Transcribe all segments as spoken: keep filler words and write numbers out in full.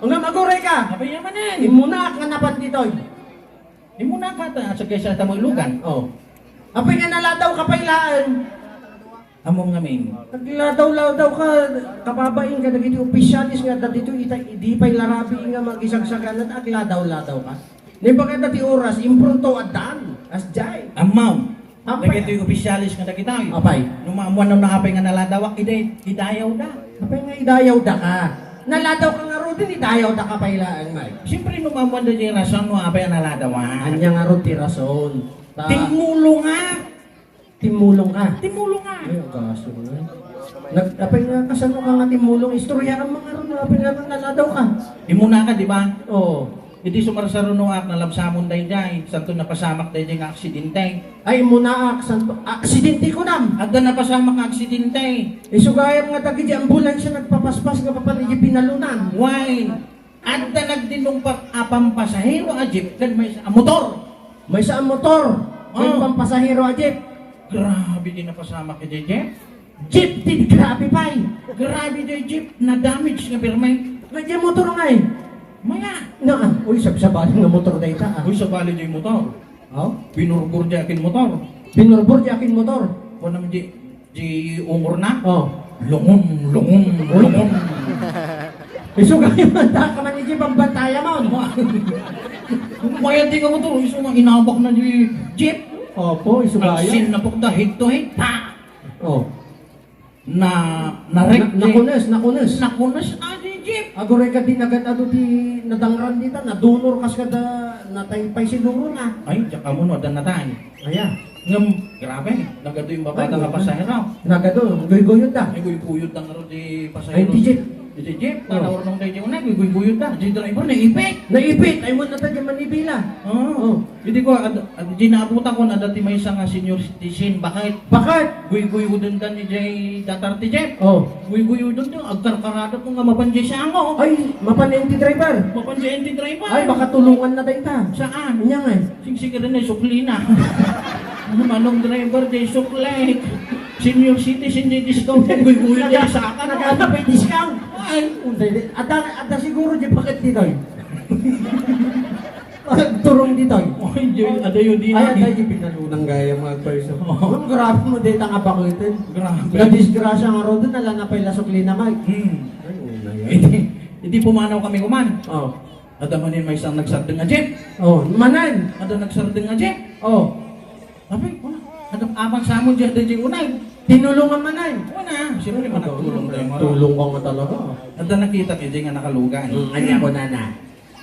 Ngem aguray ka. Apay a manen? Immunaak nga napan ditoy. Immunaak ta, sa kaysa ta mailugan. Oh. Apay nga naladaw ka pay laeng. Ammom ngamin. Agladaw-ladaw ka, kababain ka dagiti opisyales nga adda ditoy, ita, idi pay larabi nga magisagsaganat, agladaw-ladaw ka. Naimbag adda ti oras, impronto addaan. Asdiay. Ammom. Apay. Dagitoy opisyales nga dagitoy. Apay. No maammuan no apay nga naladawak, idi, idayawda. Apay nga idayawda ka? Naladaw ka ngaruden, idayawda ka pay laeng, Mike. Siyempre, no maammuan da di rason, no apay a naladawak. Ania ngarud ti rason? Ta- Timmulong nga. Timmulong ka? Timmulong nga. Ay, ang kaso nga. Nag-, apay nga, kasano ka nga timmulong? Istoryaanmo ngarud, apay nga naladaw ka? Immunaka, di ba? Oo. Idi sumarsarunoak, nalabsamon daydiay, santo napasamak daydiay nga aksidente. Ay, immunaak, santo, aksidente kunam? Adda napasamak nga aksidente. Isu gayam nga dagiti ambulansya nagpapaspas nga papan iti binalunan. Why? Adda nagdinungpat a pampasahero a jeep ken maysa a motor. Maysa a motor, ken, oh, pampasahero a jeep. Grabe ti napasamak iti jeep. Jeep ti grabe pay. Grabe ti jeep, na-damage nga pirmi. Nga di motor ngay? Maya. Na, uy, sabsabali nga motor dayta, ah. Uy, sabali ti motor. Oh? Binurbor di akin motor. Binurbor di akin motor. Kunam di, di umor na. Oh. Lungon, lungon, lungon. Isu gayam, anta ka man iti pagbantaya mo. Mayat di ka motor, isu nga inabak na di jeep. Opo, isu gayam. Nagsin na pok da, head to head, pa! Oh. Na, narek-, na-, nakunes, nakunes. Nakunes, ah, di jeep. Aguray ka di nagan-ado ti nadangran dita, nadunor kas kada, natay pay siguro na. Ay, diak ammo no adda natay. Aya. Ngem, grabe, nagadu yung babata nga pasahero. Nagadu, guyguyod da. Ay, guyguyod da nga ro di pasahero. Ay, di jeep. Di jeep, oh, nanaurnong tayo di una, guyguyod da. Di driver, naipit. Naipit, ay mo na tayo manibila. Oo. Oh. Idi ko, ad-, ad-, di naabutan ko, adda ti maysa nga senior citizen. Bakit? Bakit? Guyguyudan da ni jay datar ti jeep. Oh. Guyguyudan da, agkarkarada ko nga mapan jay sango. Ay, mapan N T driver. Mapan jay N T driver. Ay, baka tulungan na tayo ta. Saan? Anya nga eh. Sigsigurado na sukli na. Manong driver, jay sukli. Senior citizen, jay discount. Guyguyud jay saka. Nagano pay discount? Ay. Unday, adda, adda siguro jay bakit dito eh. Turong ditoy. Oy, di, adayo di. Ay, na. Adayo, binalunang gaya mga person. Oo. Ang grabe mo dito nga bakit eh. Grabe. Nadisgrasya nga ro doon, ala na pa'y lasok linamay. Hmm. Ay, una yan. Hindi, hindi pumanaw kami kuman. Oh. Ada manin may isang nagsardeng a jeep. Oh, manan. Ada nagsardeng a jeep. Oh. Sabi, una. Ada aman sa amon dyan, dyan, unay. Tinulungan manan. Una, siyempre, managtulong tayo, mara. Tulong ka nga talaga. Ada nakita kayo dyan nga nakalugan. Hmm, anya ko na na.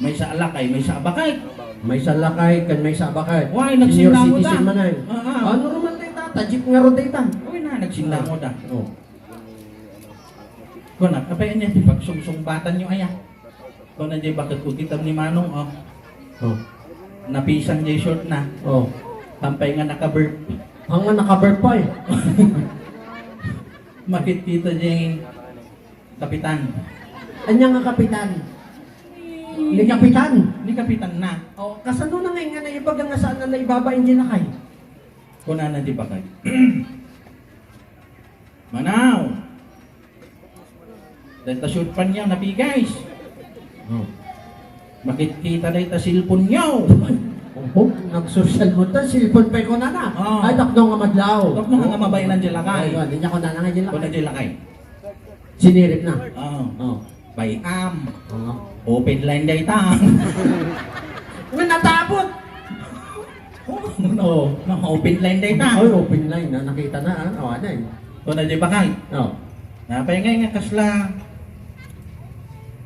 Maysa a lakay, maysa a bakay. Maysa a lakay, ken maysa a bakay. Why, senior citizen man ay. Ah, ah. Ah, normal na ita, ta jeep nga ro dayta. Uy na, nagsindango da. Oh. Kuna, apay anya ti pagsungsungbatanyo aya? Kuna, di bakit ko kitam ni Manong, oh. Oh. Napisang di short na. Oh. Pampay nga nakaburp. Ang nga nakaburp pa eh. Makit kita di Kapitan. Anya nga kapitan? Ni kapitan? Ni kapitan na. Oh, kasano na nga nga naibaga nga saan na naibabain di lakay? Kunana di bakay. Manaw! Dahil ta short pa niya, napi guys. Oh. Makitkita na ita cellphone niyo. Opo, nag-social mo ta, cellphone pa'y kunana. Oh. Ay, tapno nga madlaw. Tapno nga mabayanan di lakay. Ay, di niya kunana nga di lakay. Kuna di lakay. Sinirip na? Oo. Oh. Bayam. Oo. Open line dayta. Nga natabot! Oo, na open line dayta. Ay, open line na, nakita na, ah. O, ano eh? Kuna di bakay? Oh. Napay nga nga kasla.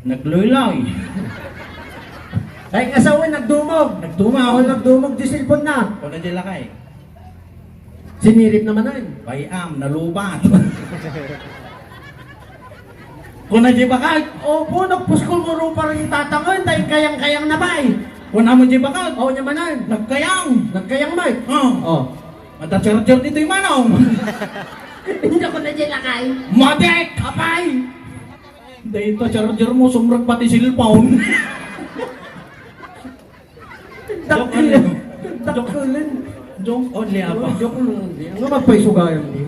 Nagloy-loy. Ay, nga sa uwan, nagdumog. Nagdumog. O, nagdumog di cellphone na. Kuna di lakay? Sinirip naman ay. Bayam, nalubat. Kuna di bakay? Opo, nagpuskol mo ro parang tatangan, dahil kayang-kayang na ba eh? Kuna mo di bakay? Oo, niya manan. Nagkayang. Nagkayang, Mike. Oh. Oh. Mata-charger dito yung manong. Hindi ko na di lakay. Matik! Apay! Dahil pa charger mo, sumrag pati cellphone. Joke lang. Dakkel. Dakkel. Joke only, apa? Joke lang. Nga magpaisugayan din.